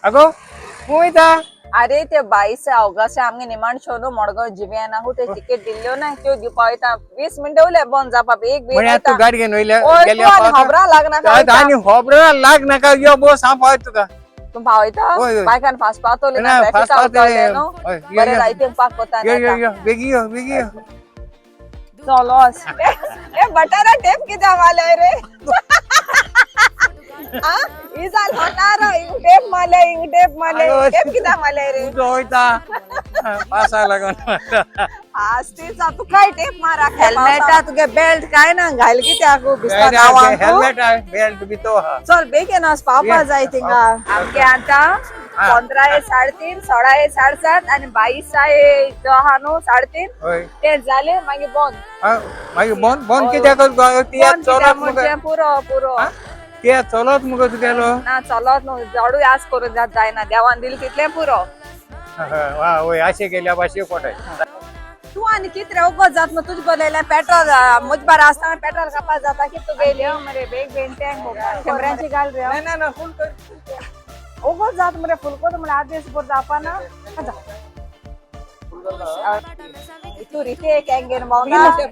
अगो वयता. अरे ते 22 ऑगस्ट आमगे निमाण शो न्हू मडगांव जिव्यान आहा, ते तिकेट दिल्ल्यो ना त्यो घेवपा वयता. 20 मिनटां उरले बंद जावपा, एक बेगीन म्हळ्यार तूं वयता. गाडी घेवन वयल्या ओय, गेल्या तूं आनी पावता. खबरां लागनाका वयता. आनी खबरां लाग नाका, यो बस, हांव पावयता तुका. तूं पावयता? ओय, ओय. बायकान फास्ट पावतली ना, ना, ट्रॅफिक फास्ट पावतली. आवतलें न्हू. ओय, यो, बरें यो. लायटींग पाक कोता. यो यो यो, बेगी यो, बेगी यो. चलोस. ए बटारा टेप कित्याक मारले रे? आ ही जाल होणार, हिंग टेप मारले, हिंग टेप मारले. आगो. टेप कित्याक मारले रे? तूं वयता पासाक लागून. आस्तीचा तू काय टेप मारा, हेल्मेटा तुगे बेल्ट काय ना घाल कित्याक भिजता नावांक तूं? हेल्मेट आहे, बेल्ट बी तो आहा. चल बेगीन वच, पावपा जाय थिंगा आमगे. आतां 15 हे 3:30, 16 हे 7:30 आनी 22 हे जो आहा न्हू 3:30. हय. ते जाले मागीर बंद. हा, मागीर बंद. बंद कित्याक? तियात बंद चलत कित्याक मुगो? म्हणजे पुरो पुरो. हा? तियात चलत मुगो तुगेलो. ना चलत न्हू, जडूय आस करून जात जायना, देवान दिल तितलें पुरो. वा, वय अशें केल्या भाशे पोटाय. तूं आनी कितें वगत जात मग तुजे बरयलें पेट्रोल म्हजे बारा आसतना पेट्रोल कापा जाता की तूं गेली मरे बेग बेगीन टँक शंबरांची घाल रे. ना ना, फूल कर. वगत जात मरे, फुल कर म्हळ्यार आदेश भर जावपा ना. तूं रिते एक घेवन भोंवता.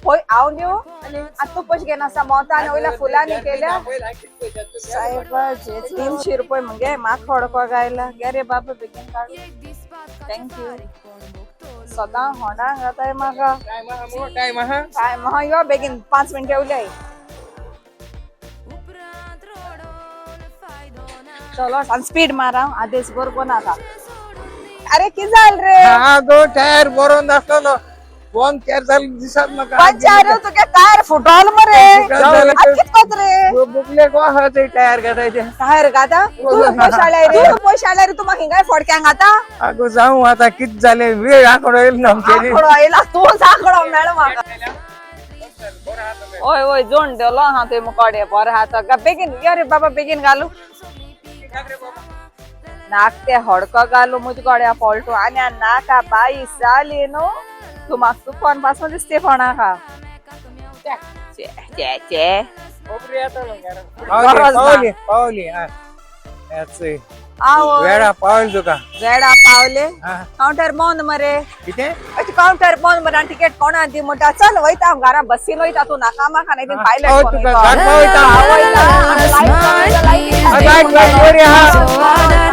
पय हांव दिवं आनी तूं पयशे घेवन आसा भोंवता आनी वयल्या फुलांनी केल्या. सायबाचे 300 रुपये मगे म्हाका खडको गायला. गे रे बाबा, बेगीन काड. Thank you. सदां होंडा घाताय म्हाका. टायम आहा. काय मग यो बेगीन, 5 मिनटां उलय. चलो आनी स्पीड मारा, आदेश बरोबर नाका. अरे की जाल रे? आगो, टायर बरोवन दाखवलो, फोन केर जालें दिसत म्हाका. पंचार तुगे टायर फुटोल मरे. फुटोल. कितकोत रे? बुकले आहा ते टायर घाताय ते. टायर घाता? तूं पयशे हाडल्याय रे, तूं पयशे हाडल्याय रे, तूं म्हाका हिंगाय फोडक्यांक घाता. आगो जावं आतां, कित जालें, वेळ आंकडो येयलो ना आमचेर. आंकडो येयला, तूंच आंकडो मेळ म्हाका. ओय ओय, जोण दिलो हा तुवें मुकोडे, बरें आहा तो. बेगीन यो रे बाबा, बेगीन घालू. नाक ते हडको घालू म्हजे गड्या पलटू आनी नाका बाई जाली न्हू. तूं म्हाका तुफान पासून दिसते फोणाका. चे चे चे. पावली. गरज ना. पावली पावली. हा. आवय. वेळा पावली तुका. वेळा पावले. हा. कावंटर बंद मरे. कितें? अशें कावंटर बंद मरे आनी तिकेट कोणा दी म्हणटा. चल वयता हांव घरा, बसीन वयता. तूं नाका म्हाका, नाही पायलट. पावय तुका, घर पावयता. लायट लायट बरी आहा.